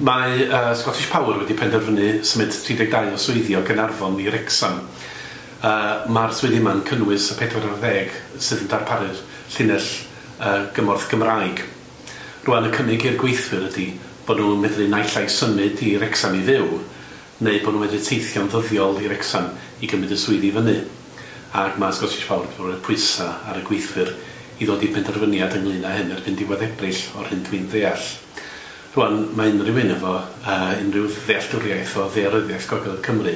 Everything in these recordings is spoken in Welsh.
Mae Scottish Power wedi penderfynu symud 32 o swyddi o Gaernarfon i Wrecsam. Mae'r swyddi yma'n cynnwys y 40 sydd yn darparu'r llinell gymorth Gymraeg. Rwan y cynnig i'r gweithwyr ydy bod nhw'n medru naill ai symud i Wrecsam i fyw, neu bod nhw'n medru teithio'n ddyddiol i Wrecsam i gymryd y swyddi fyny. Ac mae Scottish Power wedi rhoi pwysau ar y gweithwyr i ddod i benderfyniad ynglyn â hyn erbyn diwedd Ebrill o'r hyn dwi'n ddeall. Rwan, mae unrhyw un efo unrhyw ddealltwriaeth o ddaearyddiaeth Gogledd Cymru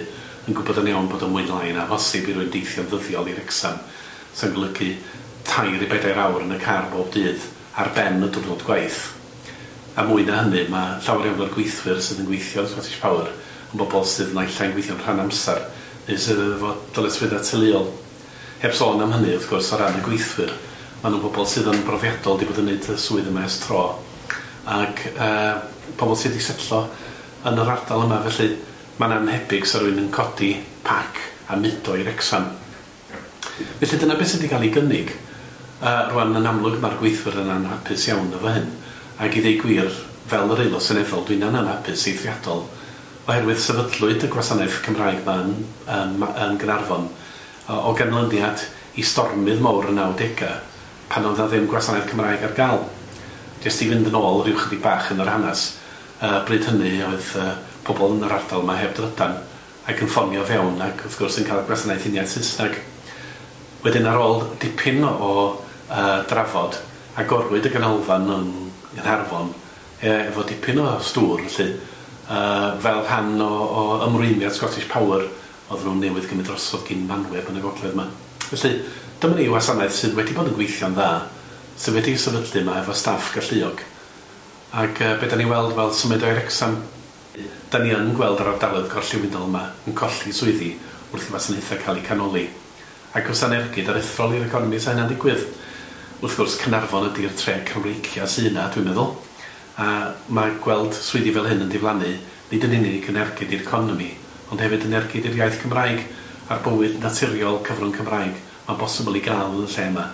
yn gwybod yn iawn bod o'n mwy neu lai yn amhosib i rywun deithio'n ddyddiol i Wrecsam, sy'n golygu 3 i 4 awr yn y car bob dydd ar ben y diwrnod gwaith. A mwy na hynny, mae llawer iawn o'r gweithwyr sydd yn gweithio yn Scottish Power yn bobl sydd naill ai'n gweithio'n rhan amser neu sydd efo dyletswyddau teuluol. Heb sôn am hynny, wrth gwrs, o ran y gweithwyr, maen nhw'n bobl sydd yn brofiadol, wedi bod yn gwneud y swydd yma ers tro, ac pobl sydd wedi setlo yn yr ardal yma, felly mae'n annhebyg sa rhywun yn codi pac a mudo i Wrecsam. Felly dyna beth sydd wedi cael ei gynnig. Rwan yn amlwg mae'r gweithwyr yn anhapus iawn efo hyn, ac i ddweud gwir, fel yr aelod seneddol, dwi'n anhapus eithriadol, oherwydd sefydlwyd y gwasanaeth Cymraeg yma yn Gaernarfon o ganlyniad i stormydd mawr y 90au, pan oedd 'na ddim gwasanaeth Cymraeg ar gael. Jyst i fynd yn ôl rhyw chydig bach yn yr hanes, bryd hynny oedd pobl yn yr ardal yma heb drydan ac yn ffonio fewn ac wrth gwrs yn cael gwasanaeth uniaith Saesneg. Wedyn ar ôl dipyn o drafod, agorwyd y ganolfan yng Nghaernarfon efo dipyn o stŵr felly, fel rhan o ymrwymiad Scottish Power oedden nhw'n newydd gymryd drosodd gyn Manweb yn y gogledd yma. Felly dyma ni wasanaeth sydd wedi bod yn gweithio'n dda, sydd wedi sefydlu yma efo staff galluog. Ac be da ni weld fel symud o i Wrecsam, da ni yn gweld yr ardaloedd gorllewinol yma yn colli swyddi wrth i wasanaethau cael eu canoli. Ac os anergyd aruthrol i'r economi sa hynna'n digwydd. Wrth gwrs, Caernarfon ydy'r tre Cymreicia sydd yna, dwi'n meddwl. A mae gweld swyddi fel hyn yn diflannu nid yn unig yn ergyd i'r economi, ond hefyd yn ergyd i'r iaith Cymraeg a'r bywyd naturiol cyfrwng Cymraeg mae'n bosibl i gael yn y lle yma.